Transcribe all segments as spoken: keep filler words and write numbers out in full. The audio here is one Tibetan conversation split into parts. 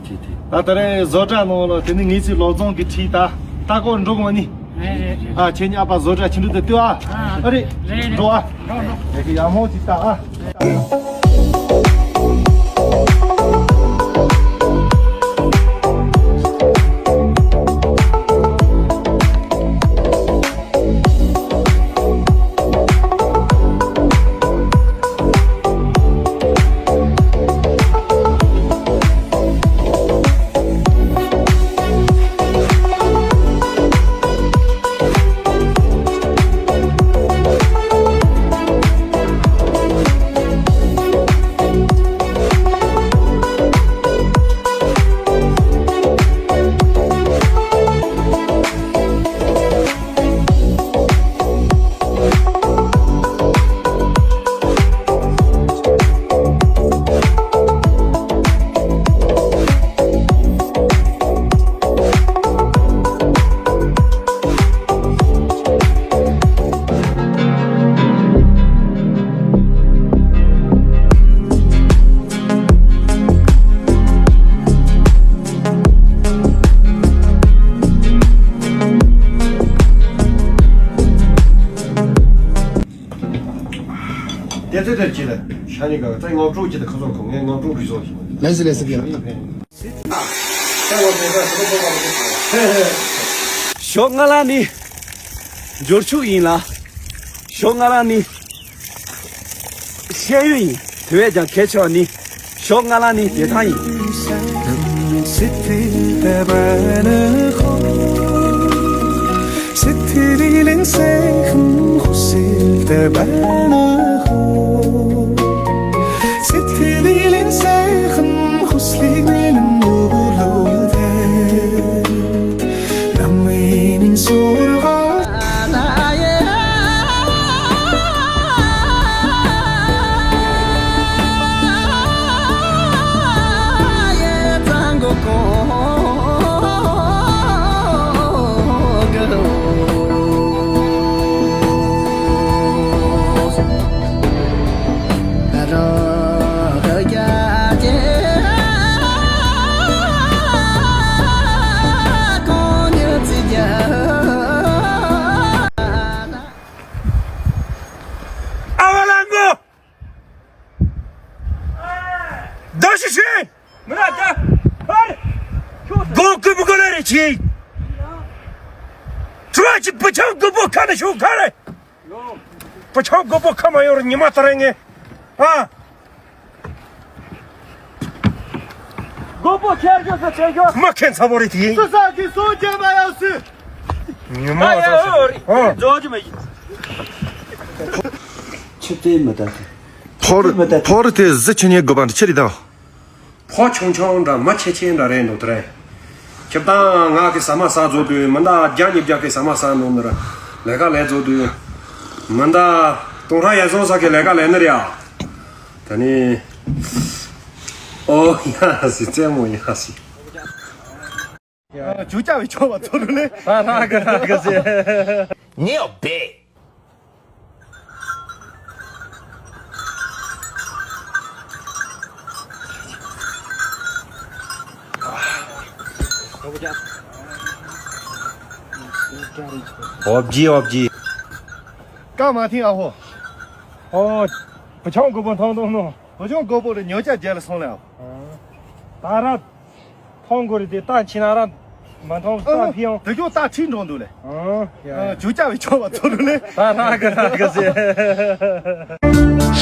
ད་ད་རེས་བཟོ་གྲྭ་ནང་ལ་དེ་ནི་ངེད་ཚོའི་བློ་བཟང་གི་ཁྲིད་ད་ད་ཀོ་འགྲོ་གི་མ་ནི། རེད་རེད། ཨ་ཁྱེད་གཉིས་ཨ་ཕ་བཟོ་གྲྭ་ཁྱིམ་དུ་དེ་ལྟོས་ཨ། ཨ་རེད། རེད་རེད། འགྲོ་ཨ། འགྲོ་འགྲོ། དེ་གི་ཡག་མོ་ཅིག་ད་ཨ། དེ་ཚོ་དེར་ཅི་ལ་ཤ་ཉེ་ག་ཚ་ངོ་སྤྲོད་ཅི་ད་ཁ་སོག་ཁོ་ངས་ངོ་སྤྲོད་རི་སོགས་ཤིག་ལེ་སི་ལེ་སི་གི་ལ། ཞོགས་ང་ལ་ནི་འབྱོར་ཕྱུག་ཡིན་ལ། ཞོགས་ང་ལ་ནི་ཤེས་ཡོན་ཡིན། དེ་བས་ཀྱང་གལ་ཆེ་བ་ནི་ཞོགས་ང་ལ་ནི་བདེ་ཐང་ཡིན། ཨ་བ་ལང་གོ། ད་ཤི་ཤི། མི་ར་ད། ཧར། སྒོ་ཀུ་མི་གོ་ལ་རེ་ཆི། ཁྲུ་ཅིག་པ་ཆང་སྒོ་པོ་ཁ་ན་ཤོག་ཁ་རེ། པ་ཆང་སྒོ་པོ་ཁ་མ་ཡོར་ཉི་མ་ད་རེ་ངེ། ཨ། སྒོ་པོ་ཁྱེར་ཤོག་ས་ཆེ་ཤོག་མ་ཁེན་ཚ་བོ་རེ་དེ། སུ་ས་གི་སོ་ཇེ་མ་ཡོ་སི། ཉི་མ་ཨ་ཡ་ས་ཨོ་རི། ཨ། ཇོ་ཇི་མ་ཡི། ཆུ་ཏེ་མི་ད་དེ། ཕོར་ཕོར་དེ་གཟི་ཆུ་ཉེ་དགོས་པ་འདྲ་ཆེ་རེད་ད། ཕོ་ཆུང་ཆུང་འདྲ་མ་ཆེ་ཆེ་འདྲ་རེད་འདུག་དེ་རེད། ཁྱེད་དང་ང་གི་ཟ་མ་ཟ་བཟོ་དུས་མི་འདའ་རྒྱ་ཉིབ་རྒྱ་གི་ཟ་མ་ཟ་ནོ་ནི་ར་ལས་ཀ་ལས་བཟོ་དུས་མི་འདའ་ཏུང་ཧྲ་ཡ་བཟོ་ས་གི་ལས་ཀ་ལས་ནི་རེད་ཨ། ད་ནི་ཨོ་ཡ་སི་རྩེད་མོ་ཡ་སི། ཇུ་ཅ་བའི་ཆོག་པ་ཚོ་ལུ་ལེ། ད་ར་ག་ར་ག་སེ། ཉེ་བེ། ཨོབ་ཇི་ཨོབ་ཇི། ཀ་མ་ཐིང་ཨ་ཧོ། ཨོ། བུ་ཆུང་གོ་པོ་མཐོང་མཐོང་ནོ། བུ་ཆུང་གོ་པོ་རེ་ཉོ་ཆ་རྒྱལ་ལ་སོང་ལེ་ཨ། ད་ར། མཐོང་དགོས་རེད་དེ་ད་ཕྱི་ན་ར་མ་མཐོང་ད་ཕི་ཡོང་། དེ་ཀྱོ་ད་ཁྲིད་འགྲོ་འདུག་ལེ། ཨང་། ཡ་ཡ། ཇུ་ཅ་བའི་ཆོག་པ་ཚོ་ལུ་ལེ། ད་ར་ག་ར་ག་ཟེ།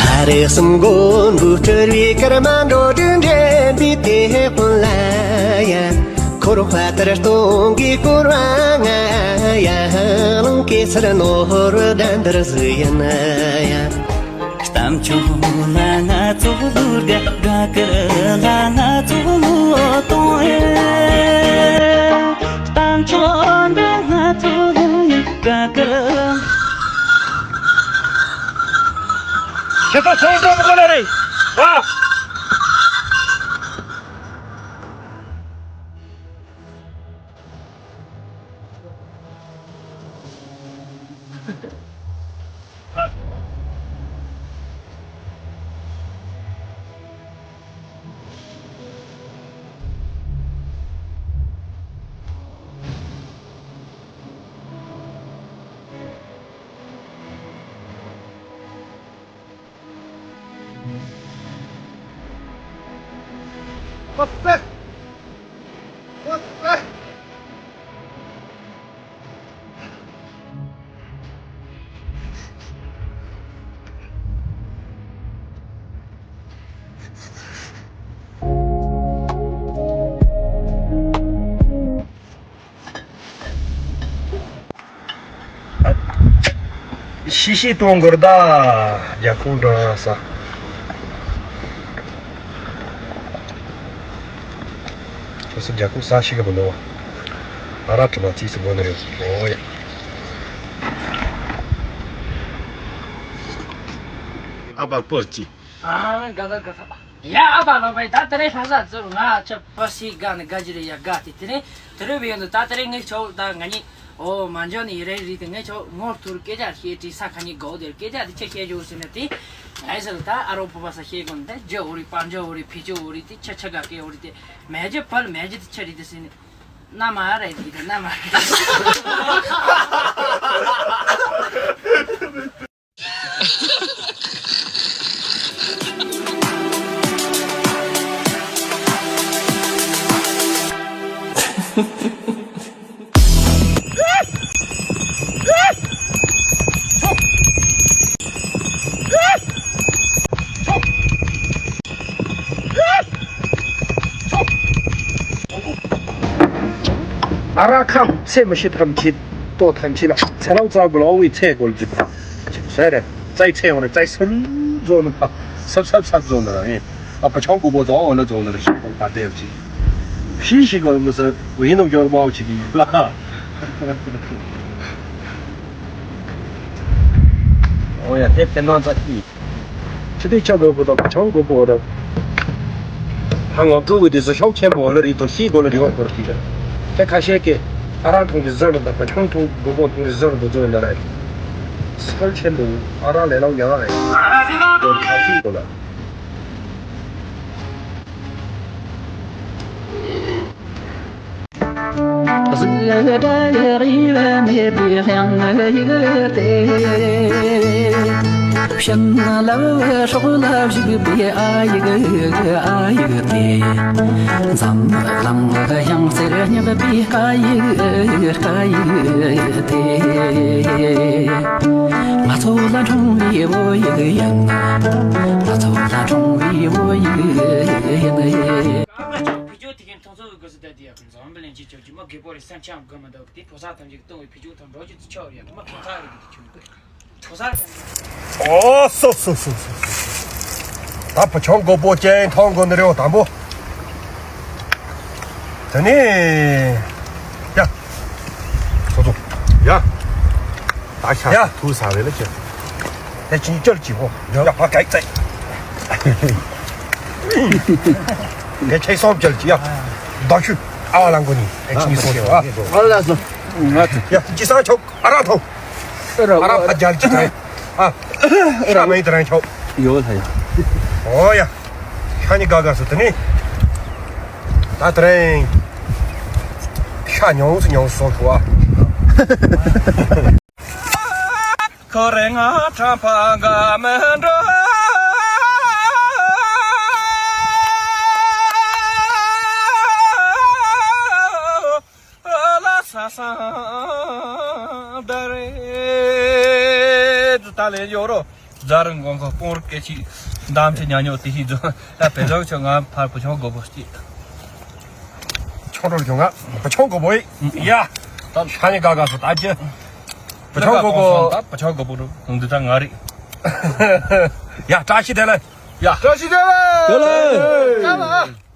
ལྷ་རེ་གསུམ་མགོན་པོ་སྤྲུལ་བའི་སྐར་མ་འགྲོ་དྲུག་འདྲེན་པའི་དེད་དཔོན་ལ་ཡ། འཁོར་བ་ལྟར་སྟོང་གི་བསྐོར་བ་ང་ཡ། ལང་ཀའི་ཚལ་ནོར་བུ་གདན་དར་ཟིག་ཡིན་ཡ། གཏམ་བྱུང་ལ་ང་ཚོ་ལུར་ག་ག་ཀར་ལ་ང་ཚོ་ལུ་གཏོང་ཨེ། གཏམ་བྱུང་ལ་ང་ཚོ་ལུར་ག་ཀར། ཁྱེད་ཚོ་ཚོང་འགྲོ་མི་དགོས་ལ་རེད་ཨ། What's that? What's that? ཤི་ཤི་གཏོང་དགོས་ད། རྒྱ་ཁུང་འགྲོ་ས། ཁྱོད་ཚོ་རྒྱ་ཁུང་ས་ཤི་གི་མི་འདུག་བ། ཨ་ར་དྲི་མ་རྩིས་སུ་དགོས་ནི་རེད། ཨོ་ཡ། ཨ་པ་པོར་ཅི། ཨ་ག་ས་ག་ས། ཡ་ཨ་པ་ལོ་པའི་ད་དེ་རིང་ལྷ་ས་ཚུར་ང་ཆ་པ་སི་དགའ་ནི་དགའ་ཅི་རེད་ཡ་དགའ་དེ་དེ་རིང་དེ་རིང་བའི་ཡོད་འདུག་ད་དེ་རིང་ངའི་ཆོག་ད་ང་གཉིས། ཨོ་མ་འཇོག་ནི་ཡི་རེད་རེད་དེ་ངས་ཆོག་ངོར་ཐུར་སྐད་ཆ་བཤད་དྲི་ས་ཁ་ཉིན་གོ་དེར་སྐད་ཆ་དེ་ཆ་བཤད་རྒྱུ་ཟེར་ན་དེ། ཨེ་ཟེར་ད་ཨ་རོ་བུ་པ་ས་བཤད་དགོས་ནི་ད་རྒྱ་འོ་རི་པང་རྒྱ་འོ་རི་ཕི་ཅོ་འོ་རི་དེ་ཆ་ཆ་ག་སྐད་འོ་རི་དེ་མེ་རྒྱ་པར་མེ་རྒྱ་དེ་ཆ་རི་དེ་ཟེར་ནི། ན་མ་རེད་དེ་ན་མ་རེད། ཨ་ར་ཁམ་ཚེ་མི་ཤི་ཐམས་ཅད་ལྟོ་ཐམས་ཅད་ལ་ཚེ་ལའུ་རྩ་དགུ་ལའུ་བའི་ཚེ་དགོལ་འཛུགས་ཟེར་རེད། རྩའི་ཚེ་ཡོང་རེད། རྩའི་སུམ་རྫོགས་ནི་ཕ་སབ་སབ་སབ་རྫོགས་ནི་ར་ཡིན། ཨ་ཕ་ཆང་དགུ་པོ་རྫོགས་འོ་ན་རྫོགས་ནི་ར་ཤི་ཁོང་ཕ་དེ་བ་ཅི་ཤི་ཤི་གོ་མི་ཟེར་བའི་ནོ་འགྱོར་མའོ་ཅི་གི་ལ། ཨོ་ཡ་དེ་དེ་ནང་ཚ་ཤི། ཕྱི་དེ་ཆ་དགོས་པོ་དང་ཆང་དགོས་པོ་རེད། ཧ་ང་ཀྲུ་བི་དེ་ཚོ་ཤོག་ཆེན་པོ་ལ་རི་དང་ཤི་དགོས་ལ་རི་བ་སྐོར་གྱི་རེད། དེ་ཁ་ཤས་ཀྱི་ཨ་རག་འཐུང་གི་ཟོན་རེད་དང་ཆང་འཐུང་དགོས་པོ་འཐུང་གི་ཟོན་རེད་དུ་ཚོ་ཡོད་ན་རེད། སི་ཁལ་ཆེན་པོ་ཨ་རག་ལས་ལོག་ཡག་རེད། དེ་ཁ་ཤས་དགོས་ལ། གཟི་བརྗིད་རིག་པ་མེད་པའི་དབྱངས་ཡིག་དེ། བྱིན་རླབས་སྲོག་ལ་ཞུགས་པའི་ཨ་ཡིག་ཨ་ཡིག་དེ། འཛམ་གླིང་དབྱངས་གསལ་སྙེག་པའི་སྐད་ཡིག་སྐད་ཡིག་དེ། ང་ཚོ་ལ་འཁྲུངས་པའི་བོད་ཡིག་ཡིན། ང་ཚོ་ལ་འཁྲུངས་པའི་བོད་ཡིག་ཡིན། ང་ཚོ་བོད་ཡིག་དེ་གའི་མཐོང་ཚོར་གི་སུ་ད་དེ་ཡག་གི་འཛམ་བུ་གླིང་གི་ཆོས་ཀྱི་མ་རྒད་པོ་རེད་སེམས་ཆགས་དགོས་མི་འདུག་དེ་ཕོ་གསར་ཐམས་ཅད་ཀྱི་སྟོང་བའི་ཕི་ཅུང་ཐམས་འགྲོ་རྒྱུ་དེ་ཆོག་རེད་ཡ་མ་ཕོ་གསར་རེད་དེ་ཆུང་གི་ཕོ་གསར་ཐམས་ཅད། ཨོ་སོ་སོ་སོ་སོ། ད་ཕོ་ཆུང་རྒད་པོ་ཅན་མཐོང་དགོས་ནི་རེད་དང་པོ། དེ་ནས་ཡ། སོ་སོ། ཡ། ད་ཤ་ཡ་ཐུག་ས་རེད་ལ་ཁྱེད། ད་ཅིན་ཅལ་གྱི་ཧོ། ཡ་ཕ་གའི་ཙེ། ངས་ཁྱེད་སོང་ཅལ་གྱི་ཡ། ད་ཤུ། ཨ་བ་ལང་གོ་ནི། ཨེ་ཅིན་སོང་ཅལ་ཨ། ཨ་ལ་སོ། ང་ཚོ། ཡ་ཅི་སང་ཆོག་ཨ་ར་ཐོ། ཨ་ར་ཕ་ཇལ་གྱི་ཐོ། ཨ། ཨ་ར་མེ་དྲན་ཆོག་ཡོད་ལ་ཡ། ཨོ་ཡ། ཤ་ཉི་ག་ག་སོ་དེ་ནི། ད་དྲན། ཤ་ཉོང་སུ་ཉོང་སོང་ཐུ་ཨ། ཁོ་རེ་ང་ཁྲམ་ཕ་ག་མི་འགྲོ། ལ་ས་ས་ད་རེ་ད་ལེ་ཡོ་རོ་ཛ་རང་གོང་གོ་སྤོང་རུ་སྐད་ཆིག་འདམ་ཆི་ཉ་ཉོ་དེ་ཤི་ཛོ་ད་བེ་ཛོ་ཆོ་ང་ཕར་བུ་ཆུང་རྒད་པོ་སྐྱིད། ཆོ་རོ་ཆོ་ང་བུ་ཆུང་རྒད་པོ་ཡི་ཡ། ད་ཤ་ཉི་ག་ག་སོ་ད་ཅི། བུ་ཆུང་རྒད་པོ། ད་བུ་ཆུང་རྒད་པོ་རུ་འདི་ད་ང་རེད། ཡ་བཀྲ་ཤིས་བདེ་ལེགས། ཡ་བཀྲ་ཤིས་བདེ་ལེགས། བདེ་ལེགས།